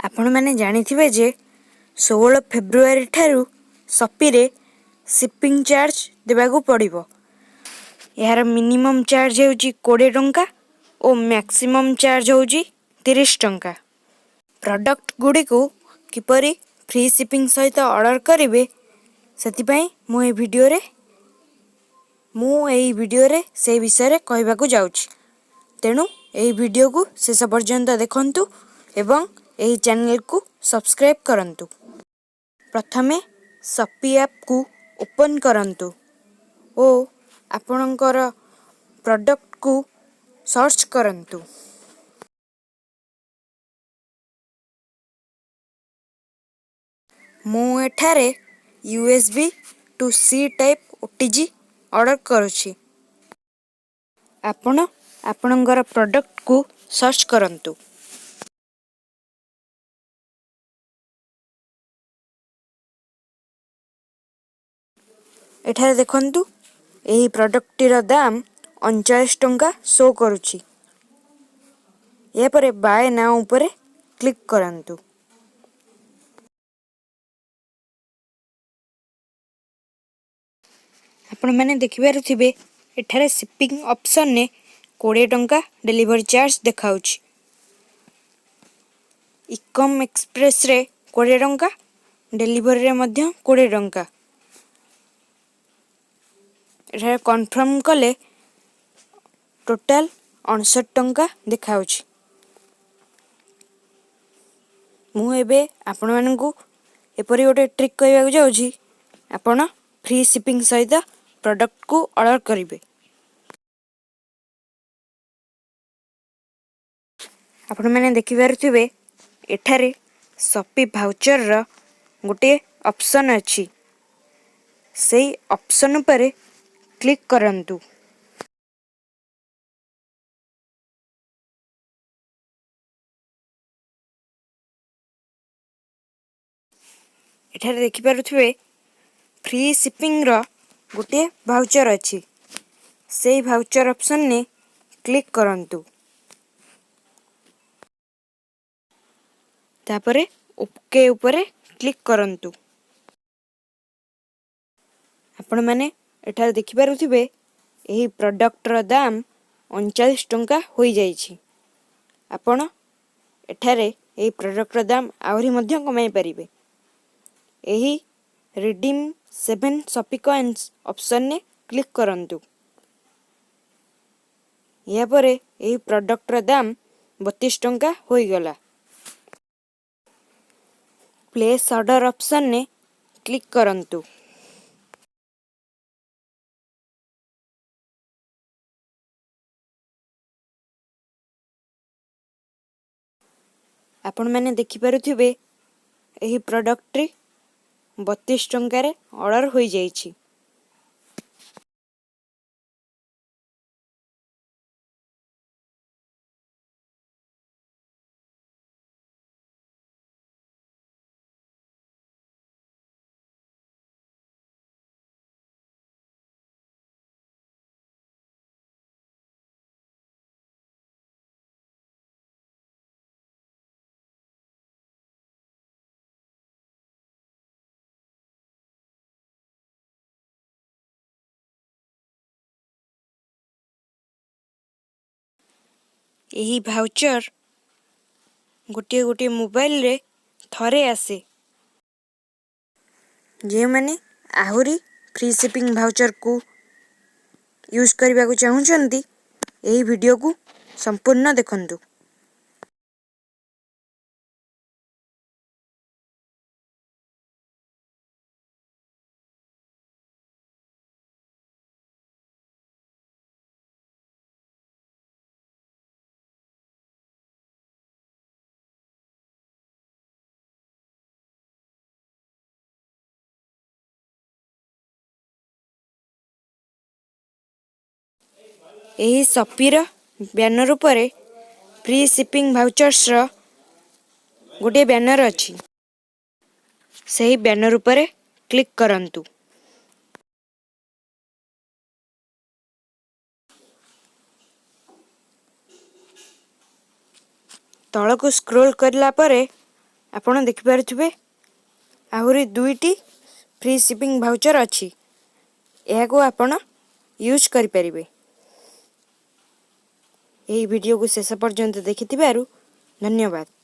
ଆପଣମାନେ ଜାଣିଥିବେ ଯେ 16 ଫେବୃଆରୀ ଠାରୁ ସପିରେ ସିପିଂ ଚାର୍ଜ ଦେବାକୁ ପଡ଼ିବ। ଏହାର ମିନିମମ୍ ଚାର୍ଜ ହେଉଛି 20 ଟଙ୍କା ଓ ମ୍ୟାକ୍ସିମମ୍ ଚାର୍ଜ ହେଉଛି 30 ଟଙ୍କା। ପ୍ରଡ଼କ୍ଟ ଗୁଡ଼ିକୁ କିପରି ଫ୍ରି ସିପିଂ ସହିତ ଅର୍ଡ଼ର କରିବେ, ସେଥିପାଇଁ ମୁଁ ଏହି ଭିଡ଼ିଓରେ ସେହି ବିଷୟରେ କହିବାକୁ ଯାଉଛି। ତେଣୁ ଏହି ଭିଡ଼ିଓକୁ ଶେଷ ପର୍ଯ୍ୟନ୍ତ ଦେଖନ୍ତୁ ଏବଂ ଏହି ଚ୍ୟାନେଲକୁ ସବସ୍କ୍ରାଇବ୍ କରନ୍ତୁ। ପ୍ରଥମେ ସପି ଆପ୍କୁ ଓପନ୍ କରନ୍ତୁ ଓ ଆପଣଙ୍କର ପ୍ରଡ଼କ୍ଟକୁ ସର୍ଚ୍ଚ କରନ୍ତୁ। ମୁଁ ଏଠାରେ USB to C type OTG order କରୁଛି। ଆପଣ ଆପଣଙ୍କର ପ୍ରଡ଼କ୍ଟକୁ ସର୍ଚ୍ଚ କରନ୍ତୁ। ଏଠାରେ ଦେଖନ୍ତୁ, ଏହି ପ୍ରଡ଼କ୍ଟଟିର ଦାମ 39 ଟଙ୍କା ଶୋ କରୁଛି। ଏହାପରେ ବାଏ now ଉପରେ କ୍ଲିକ୍ କରନ୍ତୁ। ଆପଣମାନେ ଦେଖିପାରୁଥିବେ, ଏଠାରେ ସିପିଂ ଅପସନରେ 20 ଟଙ୍କା ଡେଲିଭରି ଚାର୍ଜ ଦେଖାଉଛି। ଇକମ୍ ଏକ୍ସପ୍ରେସରେ 20 ଟଙ୍କା, ଡେଲିଭରିରେ ମଧ୍ୟ 20 ଟଙ୍କା। ଏଠାରେ କନଫର୍ମ କଲେ ଟୋଟାଲ 59 ଟଙ୍କା ଦେଖାଉଛି। ମୁଁ ଏବେ ଆପଣମାନଙ୍କୁ ଏପରି ଗୋଟେ ଟ୍ରିକ୍ କହିବାକୁ ଯାଉଛି, ଆପଣ ଫ୍ରି ସିପିଂ ସହିତ ପ୍ରଡ଼କ୍ଟକୁ ଅର୍ଡ଼ର କରିବେ। ଆପଣମାନେ ଦେଖିପାରୁଥିବେ, ଏଠାରେ ସପି ଭାଉଚରର ଗୋଟିଏ ଅପସନ୍ ଅଛି। ସେଇ ଅପସନ୍ ଉପରେ କ୍ଲିକ୍ କରନ୍ତୁ। ଏଠାରେ ଦେଖିପାରୁଥିବେ, ଫ୍ରି ସିପିଂର ଗୋଟିଏ ଭାଉଚର ଅଛି। ସେଇ ଭାଉଚର ଅପସନ୍ରେ କ୍ଲିକ୍ କରନ୍ତୁ। ତାପରେ ଓକେ ଉପରେ କ୍ଲିକ୍ କରନ୍ତୁ। ଆପଣମାନେ ଏଠାରେ ଦେଖିପାରୁଥିବେ, ଏହି ପ୍ରଡ଼କ୍ଟର ଦାମ 39 ଟଙ୍କା ହୋଇଯାଇଛି। ଆପଣ ଏଠାରେ ଏହି ପ୍ରଡ଼କ୍ଟର ଦାମ ଆହୁରି ମଧ୍ୟ କମାଇ ପାରିବେ। ଏହି ରିଡ଼ିମ୍ 7 ସପି କଏନ୍ସ ଅପସନ୍ରେ କ୍ଲିକ୍ କରନ୍ତୁ। ଏହାପରେ ଏହି ପ୍ରଡ଼କ୍ଟର ଦାମ 32 ଟଙ୍କା ହୋଇଗଲା। ପ୍ଲେସ୍ ଅର୍ଡ଼ର ଅପସନ୍ରେ କ୍ଲିକ୍ କରନ୍ତୁ। ଆପଣମାନେ ଦେଖିପାରୁଥିବେ, ଏହି ପ୍ରଡ଼କ୍ଟଟି 32 ଟଙ୍କାରେ ଅର୍ଡ଼ର ହୋଇଯାଇଛି। ଏହି ଭାଉଚର ଗୋଟିଏ ଗୋଟିଏ ମୋବାଇଲରେ ଥରେ ଆସେ। ଯେଉଁମାନେ ଆହୁରି ଫ୍ରି ସିପିଂ ଭାଉଚରକୁ ୟୁଜ୍ କରିବାକୁ ଚାହୁଁଛନ୍ତି, ଏହି ଭିଡ଼ିଓକୁ ସମ୍ପୂର୍ଣ୍ଣ ଦେଖନ୍ତୁ। ଏହି ସପିର ବ୍ୟାନର ଉପରେ ଫ୍ରି ସିପିଂ ଭାଉଚର୍ସର ଗୋଟିଏ ବ୍ୟାନର ଅଛି। ସେହି ବ୍ୟାନର ଉପରେ କ୍ଲିକ୍ କରନ୍ତୁ। ତଳକୁ ସ୍କ୍ରୋଲ୍ କରିଲା ପରେ ଆପଣ ଦେଖିପାରୁଥିବେ, ଆହୁରି ଦୁଇଟି ଫ୍ରି ସିପିଂ ଭାଉଚର୍ ଅଛି। ଏହାକୁ ଆପଣ ୟୁଜ୍ କରିପାରିବେ। ଏହି ଭିଡ଼ିଓକୁ ଶେଷ ପର୍ଯ୍ୟନ୍ତ ଦେଖିଥିବାରୁ ଧନ୍ୟବାଦ।